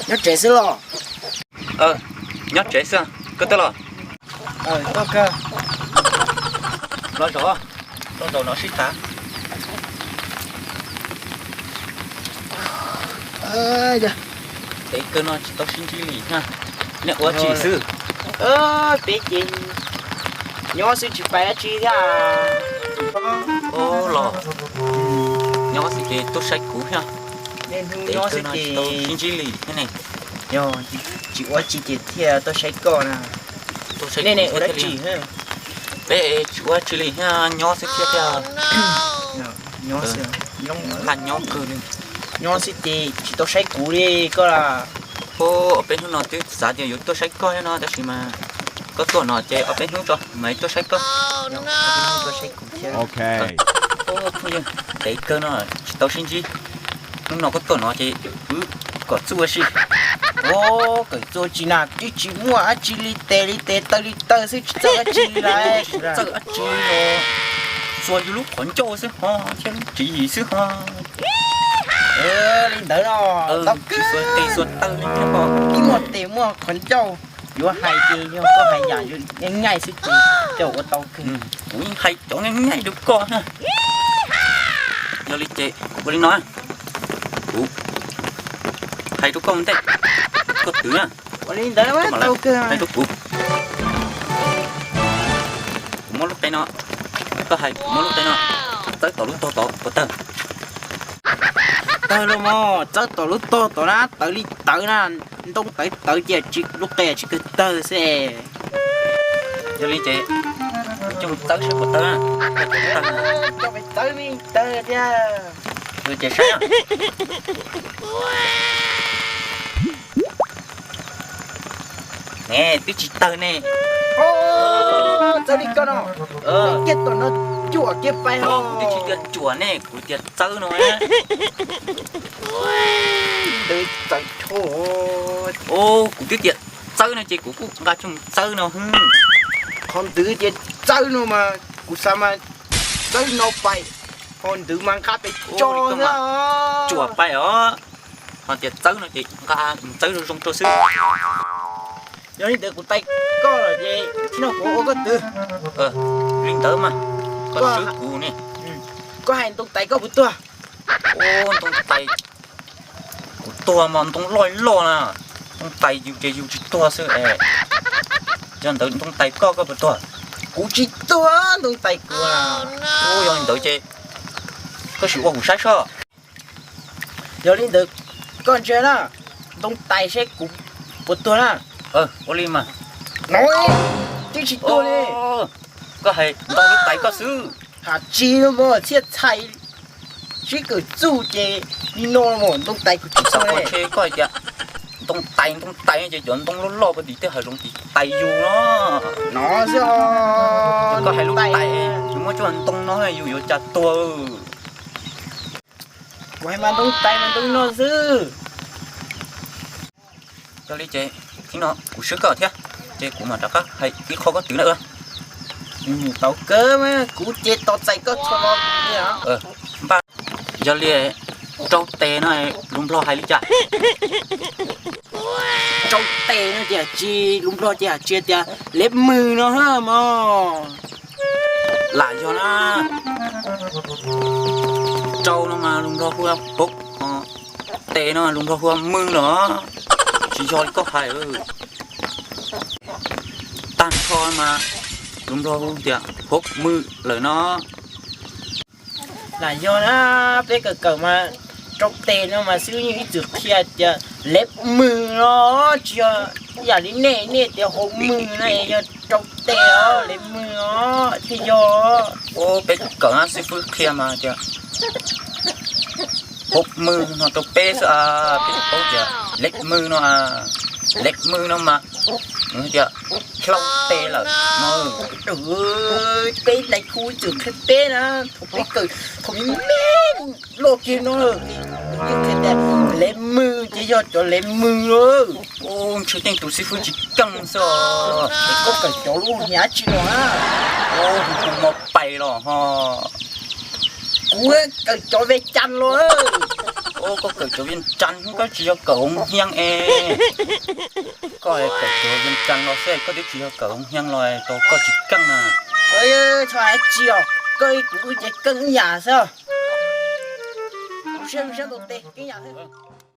Nyob tsev xwb los? Nyob tsev xwb. Koj tuaj los? Los zov, los zov no sib tag. Dev kawg no tsis tau sib ntsib li na. Nej ua tsi xwb? Peb ces nyob xwb tsis pais dab tsi thiab. Los nyob xwb ces tuaj saib kuv thiab. Dev kawg no tsis tau sib ntsib li thiab ne. Tsis ua tsi ces thiaj tuaj saib koj na. Nej ua dab tsi? Peb tsis ua tsi li thiab, nyob xwb thiab thiab. Nyob xwb, nyob kawg li. Nyob xwb ces tsis tau saib kuv li koj las. Ob peb hnub no twb xav tias yuav tuaj saib koj thiab no tab sis mas koj tuaj no ces ob peb hnub tso mas tuaj saib koj. Phooj ywg, dev kawg no tsis tau sib ntsib. Hnub no koj tuaj no ces wb kom txuj ua si. Kom txuj ua tsi na, twb tsis muaj dab tsi li, tes li tes, taw li taw xwb, tsis txawj dab tsi li lauj. Tsis txawj dab tsi li os. Txuas yus lub qhov ncauj xwb ho thiab lub tswv yim xwb ho. Li ntawd no, tau kawg. Tib muaj tes muaj qhov ncauj, yuav hais ces yog koj hais yam nyaij nyaij xwb ces coj ua tau kawg. Kuv yeej hais cov nyaij nyaij rau koj na. Yog li ces ua li no, kuv hais rau koj ua ntej, koj twv na. Ua li ntawd tau kawg. Hais rau kuv. Kuv muab lub qe no, koj hais kuv muab lub qe no txawb tom lub tog tod puas tawg? Tawg los mas, txawb tom lub tog tod na, tawv li tawv na, ntoo tawv tawv ces lub qe tsis kawg tawg xwb. Yog li ces coj mus txawb saib puas tawg. Coj mus txawb me tawg thiab. Ces saib. Ne, twb tsis tawg ne. Txawb li koj no, kiag tom no cuam kiag pais ho. Twb tsis tias cuam ne, kuv tias txawb no. Ntawd txawm rho. Kuv twb tias txawb no ces kuv kuj nqa coj mus txawb no. Qhov ntawd tias txawb no mas kuv xav mas txawb no pais, ho ntawd mas nqa pes tso xwb. Cuam pais os. Ho tias txawb no ces nqa mus txawb zoo zoo rau xwb. Yog li ntawd kuv tais koj lawm ces tsis no kuv ua koj twv. Li ntawd mas koj swb kuv ne. Koj hais ntoo tais koj puas tuag? Ntoo tais kuv tuag mas ntoo loj loj na. Ntoo tais yus ces yus tsis tuag xwb es. Yog ntawd ntoo tais koj koj puas tuag? Kuv tsis tuag, ntoo tais kuv. Yog li ntawd ces koj sim ua kuv saib soj. Yog li ntawd koj ntsia na, ntoo tais seb kuv puas tuag na. Ua li mas. No, twb tsis tuag li. Koj hais ntoo lub tais koj xwb. Has tsis los mas txhiaj txhais sib kawm txuj ces li no los mas ntoo tais kuv tsis tuag li. Koj hais tias ntoo tais ntoo tais ces cov ntoo loj loj puag tim tej hav zoov tim tais yus no. No xwb os. Koj hais lub tais, yus muab tsuj ntoo no yus yuav cas tuag. Kuv hais mas ntoo tais mas ntoo no xwb. Yog li ces thaum no kuv swb koj thiab, ces kuv mam rov qab hais ib qho koj twv na. Tau kawg, kuv ces tos txais koj txhua lo li. Npaj, yog li rau tes no lus Nplog hais li cas? Rau tes no ces tsis, lus Nplog ces tsis tias leb mws no mog. Lam yog na, rau no mas lus Nplog hu ua hauv, tes no lus Nplog hu ua mws los, tsis yog li koj hais. Tag nrho mas lus Nplog hu tias hauv mws lawm no. Lam yog na, peb kawm kawm mas rau tes no mas xib fwb yeej ib txwm qhia tias leb mws no, tsis yog ib yam li nej, nej tias hauv mws no es yog rau tes os, leb mws os thiaj yog. Peb kawm kawm xib fwb qhia mas tias hauv mws no rau peb xwb, peb paub tias leb mws no, leb mws no mas nws tias hlaub tes lawm no. Peb tais khu ib txwm qhia peb na, thaum peb kawm thaum me me loj kiag no, yeej qhia tias leb mws ces yog cov leb mws lawm. Ntshe tej tus xib fwb tsis keej xwb os. Es koj kawm cov lub hnyuv dab tsi los na? Hu hu mos pais los ho. Kuv kawm cov ve cas los. Koj kawm cov Vias Cas, koj tsis yog kawm Hoo Hias es. Koj kawm cov Vias Cas los xwb, koj twb tsis yog kawm Hoo Hias los tau koj tsis keej na. Tsis hais tsis os, koj kuv ces keej ib yam xwb. Siab siab tus tes keej yam xwb.